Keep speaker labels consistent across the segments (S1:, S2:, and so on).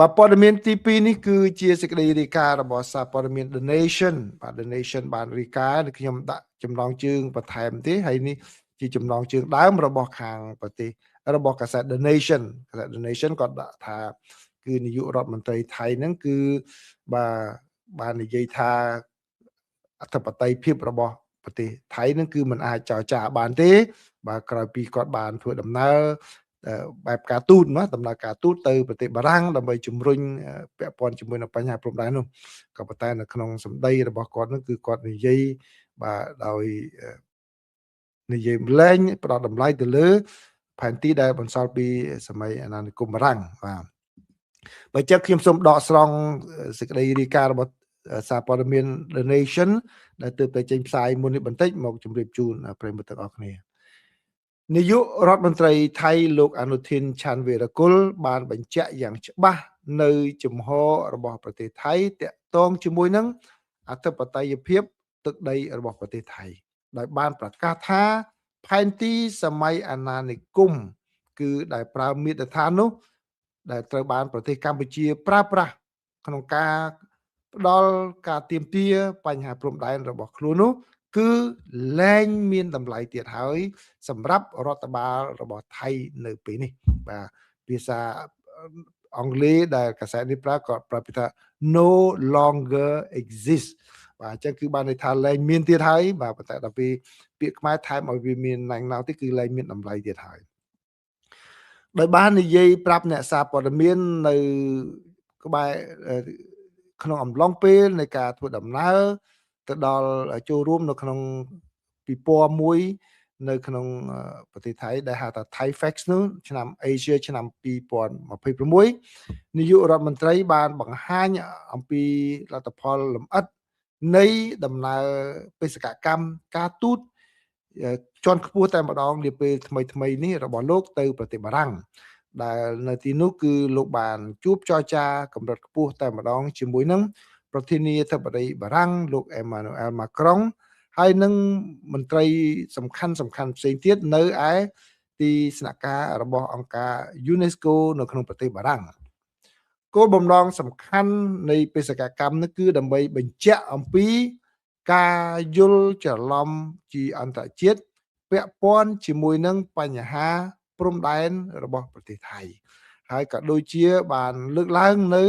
S1: បាទព័ត៌មានទី2នេះគឺជាសេចក្តីរាយការណ៍របស់សារព័ត៌មាន The Nation បាទ The Nation បានរាយការណ៍ខ្ញុំដាក់ចំណងជើងបន្ថែមទេហើយនេះជាចំណងជើងដើមរបស់ខាងប្រទេសរបស់កាសែត The Nation កាសែត The Nation ក៏ដាក់ថាគឺនាយករដ្ឋមន្ត្រីថៃហ្នឹងគឺបាទបាននិយាយថាអធិបតេយ្យភាពរបស់ប្រទេសថៃហ្នឹងគឺมันអាចចរចាបានទេបាទក្រោយពីគាត់បានធ្វើដំណើរបែបការទូតណាដំណើរការទូតទៅប្រទេសបារាំងដើម្បីជំរុញពាក់ព័ន្ធជាមួយនឹងបញ្ហាព្រំដែននោះក៏ប៉ុន្តែនៅក្នុងសម្ដីរបស់គាត់នោះគឺគាត់និយាយបាទដោយនិយាយលែងផ្ដល់តម្លៃទៅលើផែនទីដែលបន្សល់ពីសម័យអាណានិគមបារាំងបាទបើចឹងខ្ញុំសូមដកស្រង់សេចក្តីរាយការណ៍របស់សារព័ត៌មាន The Nation ដែលទើបតែចេញផ្សាយមុននេះបន្តិចមកជម្រាបជូនប្រិយមិត្តទាំងអស់គ្នានាយករដ្ឋមន្ត្រីថៃលោកអនុធីនឆាន់វេរគុលបានបញ្ជាក់យ៉ាងច្បាស់នៅជំហររបស់ប្រទេសថៃតាក់ទងជាមួយនឹងអធិបតេយ្យភាពទឹកដីរបស់ប្រទេសថៃដោយបានប្រកាសថាផែនទីសម័យអាណានិគមគឺដែលប្រើមាត្រដ្ឋាននោះដែលត្រូវបានប្រទេសកម្ពុជាប្រើប្រាស់ក្នុងការផ្ដល់ការទាមទារបញ្ហាព្រំដែនរបស់ខ្លួននោះគឺលែងមានតម្លៃទៀតហើយសម្រាប់រដ្ឋបាលរបស់ថៃនៅពេលនេះបាទភាសាអង់គ្លេសដែលកាសែតនេះប្រើក៏ប្រើពាក្យថា no longer exist បាទអញ្ចឹងគឺបានន័យថាលែងមានទៀតហើយបាទប៉ុន្តែដល់ពេលពាក្យខ្មែរថែមឲ្យវាមានណែងណៅទៀតគឺលែងមានតម្លៃទៀតហើយដោយបាននិយាយប្រាប់អ្នកសារព័ត៌មាននៅក្បែរក្នុងអំឡុងពេលនៃការធ្វើដំណើរទៅដល់ចូលរួមនៅក្នុងពិព័រណ៍មួយនៅក្នុងប្រទេសថៃដែលហៅថា Thai Fax នោះឆ្នាំ Asia ឆ្នាំ2026នាយករដ្ឋមន្ត្រីបានបង្ហាញអំពីលទ្ធផលលម្អិតនៃដំណើរបេសកកម្មការទូតជាន់ខ្ពស់តែម្ដងនាពេលថ្មីៗនេះរបស់លោកទៅប្រទេសបារាំងដែលនៅទីនោះគឺលោកបានជួបចរចាកម្រិតខ្ពស់តែម្ដងជាមួយនឹងប្រធានាធិបតីបារាំងលោកអេម៉ានូអែលម៉ាក្រុងហើយនឹងមន្ត្រីសំខាន់ផ្សេងទៀតនៅឯទីស្នាក់ការរបស់អង្គការ UNESCO នៅក្នុងប្រទេសបារាំងគោលបំណងសំខាន់នៃបេសកកម្មនេះគឺដើម្បីបញ្ជាក់អំពីការយល់ច្រឡំជាអន្តរជាតិពាក់ព័ន្ធជាមួយនឹងបញ្ហាព្រំដែនរបស់ប្រទេសថៃហើយក៏ដូចជាបានលើកឡើងនៅ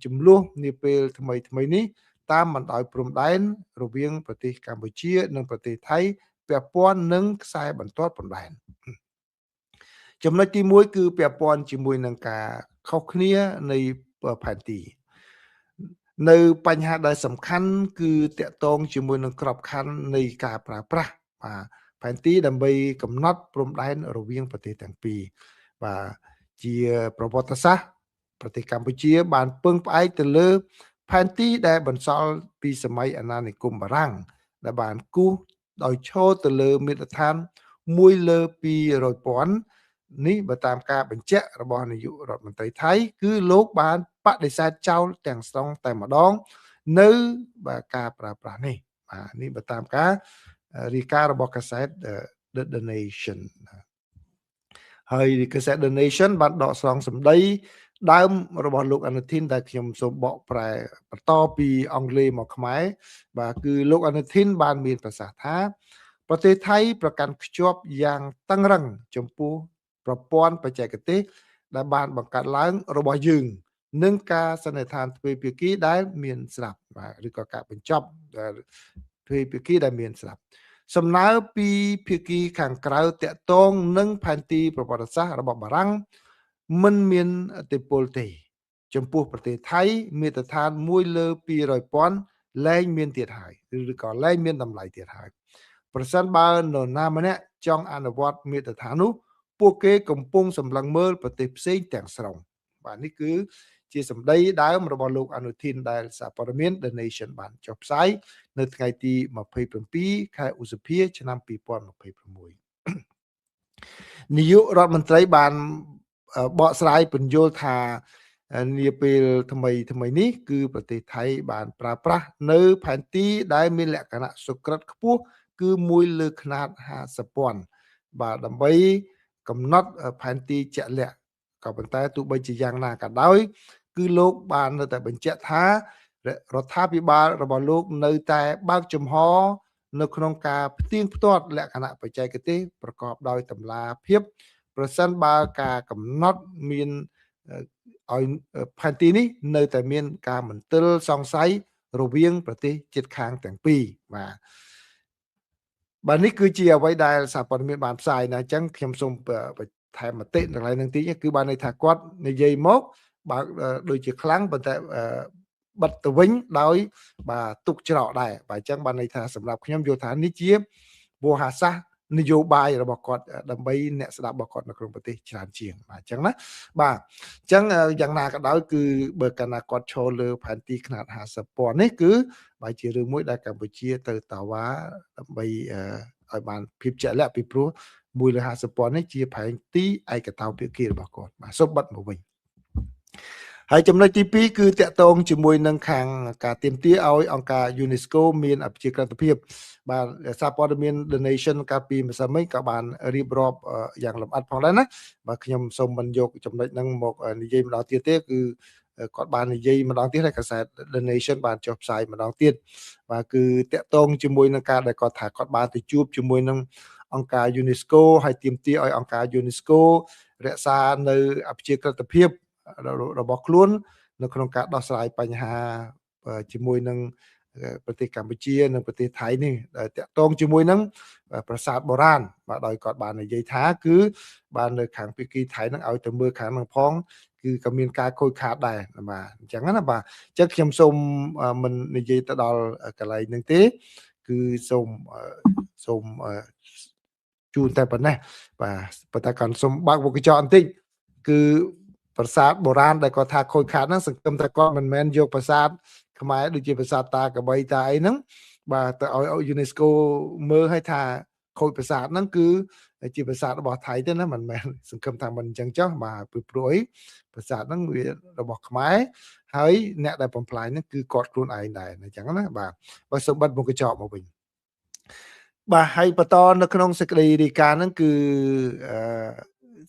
S1: ចំនួននាពេលថ្មីៗនេះតាមបណ្ដោយព្រំដែនរវាងប្រទេសកម្ពុជានិងប្រទេសថៃពាក់ព័ន្ធនឹងខ្សែបន្ទាត់ព្រំដែនចំណុចទី1គឺពាក់ព័ន្ធជាមួយនឹងការខុសគ្នានៃផែនទីនៅបញ្ហាដែលសំខាន់គឺតាក់ទងជាមួយនឹងក្របខ័ណ្ឌនៃការប្រើប្រាស់បាទផែនទីដើម្បីកំណត់ព្រំដែនរវាងប្រទេសទាំងពីរបាទជាប្រវត្តិសាស្ត្រប្រទេសកម្ពុជាបានពឹងផ្អែកទៅលើផែនទីដែលបន្សល់ពីសម័យអាណានិគមបារាំងដែលបានគូសដោយឈរទៅលើមាត្រដ្ឋាន1លើ200,000នេះបើតាមការបញ្ជាក់របស់នាយករដ្ឋមន្ត្រីថៃគឺលោកបានបដិសេធចោលទាំងស្រុងតែម្ដងនៅបាទការប្រើប្រាស់នេះបាទនេះបើតាមការរាយការណ៍របស់កាសែត The Nation ហើយកាសែត The Nation បានដកស្រង់សម្ដីដើមរបស់លោកអនុធីនដែលខ្ញុំសូមបកប្រែបន្តពីអង់គ្លេសមកខ្មែរបាទគឺលោកអនុធីនបានមានប្រសាសន៍ថាប្រទេសថៃប្រកាន់ខ្ជាប់យ៉ាងតឹងរឹងចំពោះប្រព័ន្ធបច្ចេកទេសដែលបានបង្កើតឡើងរបស់យើងនិងការសន្និដ្ឋានទ្វេភាគីដែលមានស្រាប់បាទឬក៏ការបញ្ចប់ទ្វេភាគីដែលមានស្រាប់សំណើពីភាគីខាងក្រៅតាក់ទងនឹងផែនទីប្រវត្តិសាស្ត្ររបស់បារាំងមិនមានឥទ្ធិពលទេចំពោះប្រទេសថៃមាត្រដ្ឋាន1លើ200,000លែងមានទៀតហើយឬក៏លែងមានតម្លៃទៀតហើយប្រសិនបើនរណាម្នាក់ចង់អនុវត្តមាត្រដ្ឋាននោះពួកគេកំពុងសម្លឹងមើលប្រទេសផ្សេងទាំងស្រុងបាទនេះគឺជាសម្ដីដើមរបស់លោកអនុធីនដែលសារព័ត៌មាន The Nation បានចុះផ្សាយនៅថ្ងៃទី27ខែឧសភាឆ្នាំ2026នាយករដ្ឋមន្ត្រីបានបកស្រាយពន្យល់ថានាពេលថ្មីនេះគឺប្រទេសថៃបានប្រើប្រាស់នៅផែនទីដែលមានលក្ខណៈសុក្រិតខ្ពស់គឺ1លើខ្នាត50,000បាទដើម្បីកំណត់ផែនទីជាក់លាក់ក៏ប៉ុន្តែទោះបីជាយ៉ាងណាក៏ដោយ គឺលោកបាននៅតែបញ្ជាក់ថារដ្ឋាភិបាលរបស់លោកនៅតែបើកចំហនៅក្នុងការផ្ទៀងផ្ទាត់លក្ខណៈបច្ចេកទេសប្រកបដោយតម្លាភាពប្រសិនបើការកំណត់មានឲ្យផែនទីនេះនៅតែមានការមន្ទិលសង្ស័យរវាងប្រទេសជិតខាងទាំងពីរបាទបាទនេះគឺជាអ្វីដែលសារព័ត៌មានបានផ្សាយណាអញ្ចឹងខ្ញុំសូមបន្ថែមមតិនៅកន្លែងនឹងតិចគឺបានន័យថាគាត់និយាយមកបើដូចជាខ្លាំងប៉ុន្តែបិទទៅវិញដោយបាទទុកច្រកដែរបាទអញ្ចឹងបានន័យថាសម្រាប់ខ្ញុំយល់ថានេះជាវោហារសាស្ត្រនយោបាយរបស់គាត់ដើម្បីអ្នកស្ដាប់របស់គាត់នៅក្នុងប្រទេសច្រើនជាងបាទអញ្ចឹងណាបាទអញ្ចឹងយ៉ាងណាក៏ដោយគឺបើកាលណាគាត់ឈរលើផែនទីខ្នាត50,000នេះគឺបាទជារឿងមួយដែលកម្ពុជាត្រូវតវ៉ាដើម្បីឲ្យបានភាពជាក់លាក់ពីព្រោះ1លើ50,000នេះជាផែនទីឯកតោភាគីរបស់គាត់បាទសូមបិទមកវិញហើយចំណុចទី2គឺតាក់ទងជាមួយនឹងខាងការទាមទារឲ្យអង្គការ UNESCO មានអព្យាក្រឹតភាពបាទសារព័ត៌មាន The Nation កាលពីម្សិលមិញក៏បានរៀបរាប់យ៉ាងលម្អិតផងដែរណាបាទខ្ញុំសូមមិនយកចំណុចហ្នឹងមកនិយាយម្ដងទៀតទេគឺគាត់បាននិយាយម្ដងទៀតហើយកាសែត The Nation បានចុះផ្សាយម្ដងទៀតបាទគឺតាក់ទងជាមួយនឹងការដែលគាត់ថាគាត់បានទៅជួបជាមួយនឹងអង្គការ UNESCO ហើយទាមទារឲ្យអង្គការ UNESCO រក្សានៅអព្យាក្រឹតភាពរបស់ខ្លួននៅក្នុងការដោះស្រាយបញ្ហាជាមួយនឹងប្រទេសកម្ពុជានិងប្រទេសថៃនេះដែលតាក់ទងជាមួយនឹងប្រាសាទបុរាណបាទដោយគាត់បាននិយាយថាគឺបាននៅខាងភាគីថៃនឹងឲ្យទៅមើលខាងនឹងផងគឺក៏មានការខូចខាតដែរបាទអញ្ចឹងណាបាទអញ្ចឹងខ្ញុំសូមមិននិយាយទៅដល់កន្លែងនឹងទេគឺសូមជូនតែប៉ុណ្ណេះបាទប៉ុន្តែគាត់សូមបើកវងកញ្ចក់បន្តិចគឺប្រាសាទបុរាណដែលគាត់ថាខូចខាតហ្នឹងសង្ឃឹមថាគាត់មិនមែនយកប្រាសាទខ្មែរដូចជាប្រាសាទតាកបីតាអីហ្នឹងបាទទៅឲ្យ UNESCO មើលឲ្យថាខូចប្រាសាទហ្នឹងគឺជាប្រាសាទរបស់ថៃទេណាមិនមែនសង្ឃឹមថាមិនអញ្ចឹងចុះបាទពីព្រោះអីប្រាសាទហ្នឹងវារបស់ខ្មែរហើយអ្នកដែលបំផ្លាញហ្នឹងគឺគាត់ខ្លួនឯងដែរអញ្ចឹងណាបាទបើសូមបិទមុខកញ្ចក់មកវិញបាទហើយបន្តនៅក្នុងសេចក្តីរាយការណ៍ហ្នឹងគឺ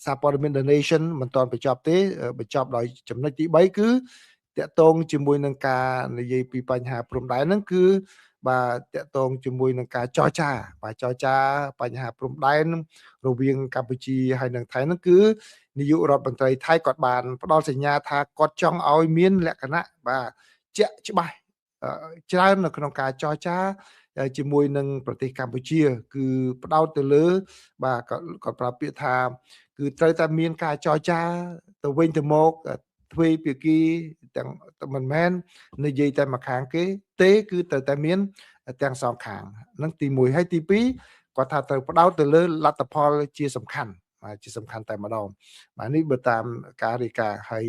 S1: សារព័ត៌មាន The Nation មិនទាន់បញ្ចប់ទេបញ្ចប់ដោយចំណុចទី3គឺតាក់ទងជាមួយនឹងការនិយាយពីបញ្ហាព្រំដែនហ្នឹងគឺបាទតាក់ទងជាមួយនឹងការចរចាបាទចរចាបញ្ហាព្រំដែនរវាងកម្ពុជាហើយនិងថៃហ្នឹងគឺនាយករដ្ឋមន្ត្រីថៃគាត់បានផ្ដល់សញ្ញាថាគាត់ចង់ឲ្យមានលក្ខណៈបាទជាក់ច្បាស់ច្រើននៅក្នុងការចរចាជាមួយនឹងប្រទេសកម្ពុជាគឺផ្ដោតទៅលើបាទគាត់ប្រាប់ពាក្យថាគឺត្រូវតែមានការចរចាទៅវិញទៅមកទ្វេភាគីទាំងមិនមែននិយាយតែម្ខាងគេទេគឺត្រូវតែមានទាំងសងខាងហ្នឹងទី1ហើយទី2គាត់ថាត្រូវផ្ដោតទៅលើលទ្ធផលជាសំខាន់បាទជាសំខាន់តែម្ដងបាទនេះបើតាមការរាយការណ៍ហើយ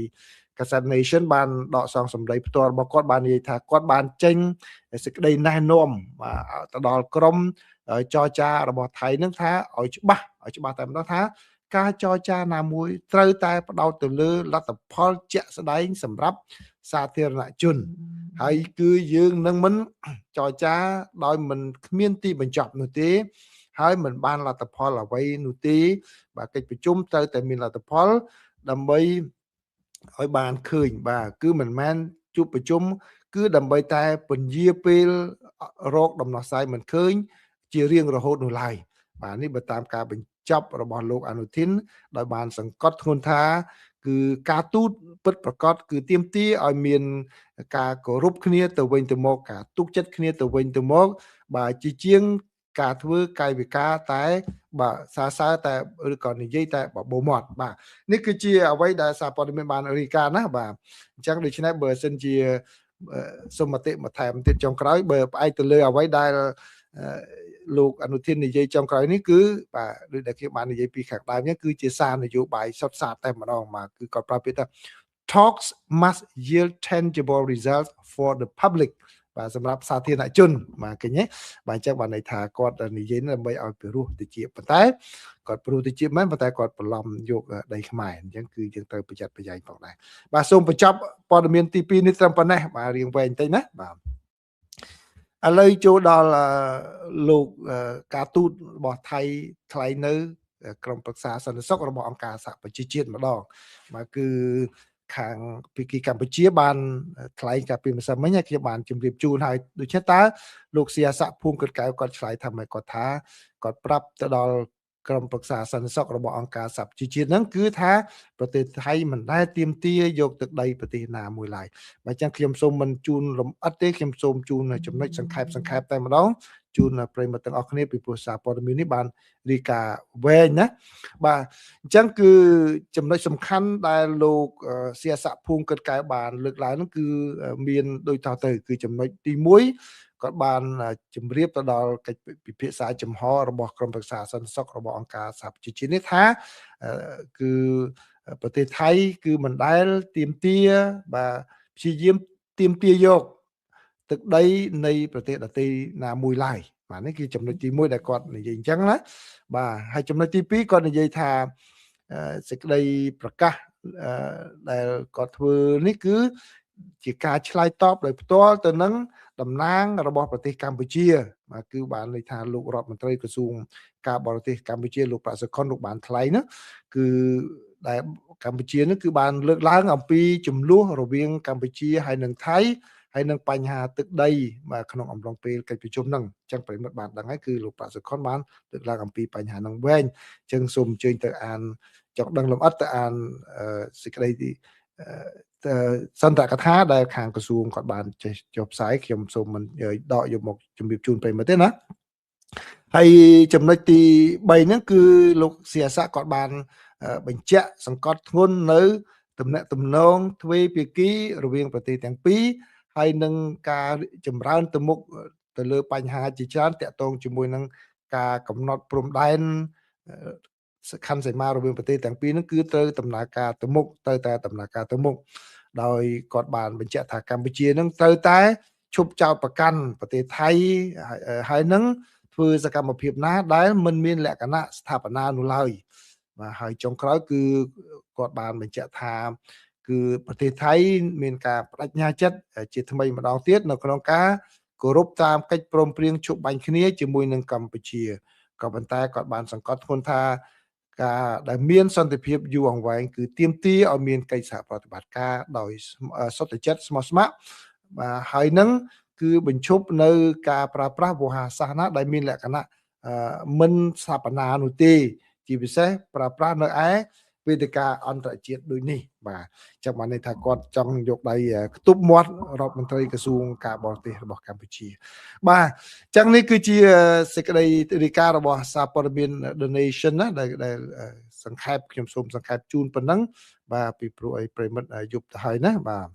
S1: កាសែត Nation បានដកស្រង់សម្ដីផ្ទាល់របស់គាត់បាននិយាយថាគាត់បានចេញសេចក្តីណែនាំបាទទៅដល់ក្រុមចរចារបស់ថៃនឹងថាឲ្យច្បាស់តែម្ដងថាការចរចាណាមួយត្រូវតែផ្ដោតទៅលើលទ្ធផលជាក់ស្ដែងសម្រាប់សាធារណជនហើយគឺយើងនឹងមិនចរចាដោយមិនគ្មានទីបញ្ចប់នោះទេហើយមិនបានលទ្ធផលអ្វីនោះទេបាទកិច្ចប្រជុំត្រូវតែមានលទ្ធផលដើម្បីឲ្យបានឃើញបាទគឺមិនមែនជួបប្រជុំគឺដើម្បីតែពន្យាពេលរកដំណោះស្រាយមិនឃើញជារៀងរហូតនោះឡើយបាទនេះបើតាមការបញ្ចប់របស់លោកអនុធីនដោយបានសង្កត់ធ្ងន់ថាគឺការទូតពិតប្រាកដគឺទាមទារឲ្យមានការគោរពគ្នាទៅវិញទៅមកការទុកចិត្តគ្នាទៅវិញទៅមកបាទជាជាងការធ្វើកាយវិការតែបាទសើតែឬក៏និយាយតែបបោមាត់បាទនេះគឺជាអ្វីដែលសារព័ត៌មានបានរាយការណ៍ណាបាទអញ្ចឹងដូច្នេះបើសិនជាសុំមតិបន្ថែមទៀតចុងក្រោយបើផ្អែកទៅលើអ្វីដែលលោកអនុធាននិយាយចុងក្រោយនេះគឺបាទដូចដែលខ្ញុំបាននិយាយពីខាងដើមនេះគឺជាសារនយោបាយសុទ្ធសាធតែម្ដងបាទគឺគាត់ប្រាប់ពាក្យថា talks must yield tangible results for the public បាទសម្រាប់សាធារណជនបាទឃើញទេបាទអញ្ចឹងបានន័យថាគាត់និយាយដើម្បីឲ្យពិរោះតិចប៉ុន្តែគាត់ព្រោះតិចមែនប៉ុន្តែគាត់បន្លំយកដីខ្មែរអញ្ចឹងគឺយើងត្រូវប្រយ័ត្នប្រយែងផងដែរបាទសូមបញ្ចប់ព័ត៌មានទី2នេះត្រឹមប៉ុណ្ណេះបាទរៀងវែងបន្តិចណាបាទឥឡូវចូលដល់លោកការទូតរបស់ថៃថ្លែងនៅក្រុមប្រឹក្សាសន្តិសុខរបស់អង្គការសហប្រជាជាតិម្ដងបាទគឺ ខាងភាគីកម្ពុជាបានថ្លែងកាលពីម្សិលមិញហើយខ្ញុំបានជម្រាបជូនហើយដូច្នេះតើលោកសៀស័កភួងកិត្តកែវគាត់ឆ្លើយថាម៉េចគាត់ថាគាត់ប្រាប់ទៅដល់ក្រុមប្រឹក្សាសន្តិសុខរបស់អង្គការសហប្រជាជាតិហ្នឹងគឺថាប្រទេសថៃមិនដែលទាមទារយកទឹកដីប្រទេសណាមួយឡើយបើចឹងខ្ញុំសូមមិនជូនលម្អិតទេខ្ញុំសូមជូនចំណុចសង្ខេបតែម្ដងជូនប្រិយមិត្តទាំងអស់គ្នាពីព្រោះសារព័ត៌មាននេះបានរាយការណ៍វែងណាបាទអញ្ចឹងគឺចំណុចសំខាន់ដែលលោកសៀស័កភួងកិត្តកែវបានលើកឡើងហ្នឹងគឺមានដូចតទៅគឺចំណុចទី1គាត់បានជម្រាបទៅដល់កិច្ចពិភាក្សាចំហរបស់ក្រុមប្រឹក្សាសន្តិសុខរបស់អង្គការសហប្រជាជាតិនេះថាគឺប្រទេសថៃគឺមិនដែលទាមទារបាទព្យាយាមទាមទារយកទឹកដីនៃប្រទេសដទៃណាមួយឡើយបាទនេះគឺចំណុចទី1ដែលគាត់និយាយអញ្ចឹងណាបាទហើយចំណុចទី2គាត់និយាយថាសេចក្តីប្រកាសដែលគាត់ធ្វើនេះគឺជាការឆ្លើយតបដោយផ្ទាល់ទៅនឹងតំណាងរបស់ប្រទេសកម្ពុជាបាទគឺបានន័យថាលោករដ្ឋមន្ត្រីក្រសួងការបរទេសកម្ពុជាលោកប្រាក់សុខុនលោកបានថ្លែងណាគឺដែលកម្ពុជានេះគឺបានលើកឡើងអំពីចំនួនរវាងកម្ពុជាហើយនិងថៃហើយនឹងបញ្ហាទឹកដីបាទក្នុងអំឡុងពេលកិច្ចប្រជុំហ្នឹងអញ្ចឹងប្រិមិត្តបានដឹងហើយគឺលោកប្រាក់សុខុនបានលើកឡើងអំពីបញ្ហាហ្នឹងវែងអញ្ចឹងសូមអញ្ជើញទៅអានចង់ដឹងលម្អិតទៅអានសេចក្តីសន្ទរកថាដែលខាងក្រសួងគាត់បានចេះចុះផ្សាយខ្ញុំសូមមិនដកយកមកជម្រាបជូនប្រិមិត្តទេណាហើយចំណុចទី3ហ្នឹងគឺលោកសៀស័កគាត់បានបញ្ជាក់សង្កត់ធ្ងន់នៅទំនាក់ទំនងទ្វេភាគីរវាងប្រទេសទាំងពីរហើយនឹងការចម្រើនទៅមុខទៅលើបញ្ហាជាច្រើនតាក់ទងជាមួយនឹងការកំណត់ព្រំដែនខណ្ឌសីមារវាងប្រទេសទាំងពីរហ្នឹងគឺត្រូវដំណើរការទៅមុខត្រូវតែដំណើរការទៅមុខដោយគាត់បានបញ្ជាក់ថាកម្ពុជានឹងត្រូវតែឈប់ចោទប្រកាន់ប្រទេសថៃហើយនឹងធ្វើសកម្មភាពណាដែលមិនមានលក្ខណៈស្ថាបនានោះឡើយបាទហើយចុងក្រោយគឺគាត់បានបញ្ជាក់ថាគឺប្រទេសថៃមានការបដិញ្ញាចិត្តជាថ្មីម្ដងទៀតនៅក្នុងការគោរពតាមកិច្ចព្រមព្រៀងជប់បាញ់គ្នាជាមួយនឹងកម្ពុជាក៏ប៉ុន្តែគាត់បានសង្កត់ធ្ងន់ថាការដែលមានសន្តិភាពយូរអង្វែងគឺទាមទារឲ្យមានកិច្ចសហប្រតិបត្តិការដោយសុទ្ធចិត្តស្មោះស្ម័គ្របាទហើយនឹងគឺបញ្ឈប់នៅការប្រើប្រាស់វោហារសាសនាដែលមានលក្ខណៈមិនស្ថាបនានោះទេជាពិសេសប្រើប្រាស់នៅឯវេទិកាអន្តរជាតិដូចនេះបាទចឹងបានន័យថាគាត់ចង់យកដៃខ្ទប់មាត់រដ្ឋមន្ត្រីក្រសួងការបរទេសរបស់កម្ពុជាបាទចឹងនេះគឺជាសេចក្តីរាយការណ៍របស់សារព័ត៌មាន The Nation ណាដែលសង្ខេបខ្ញុំសូមសង្ខេបជូនប៉ុណ្ណឹងបាទពីព្រោះអីប្រិមិត្តយប់ទៅហើយណាបាទ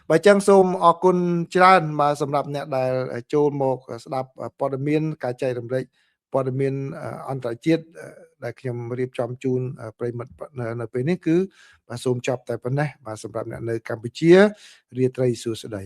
S1: បាទចឹងសូមអរគុណច្រើនបាទសម្រាប់អ្នកដែលចូលមកស្ដាប់ព័ត៌មានការចែករំលែកព័ត៌មានអន្តរជាតិដែលខ្ញុំរៀបចំជូនប្រិមិត្តនៅពេលនេះគឺបាទសូមចប់តែប៉ុណ្ណេះបាទសម្រាប់អ្នកនៅកម្ពុជារាត្រីសួស្តី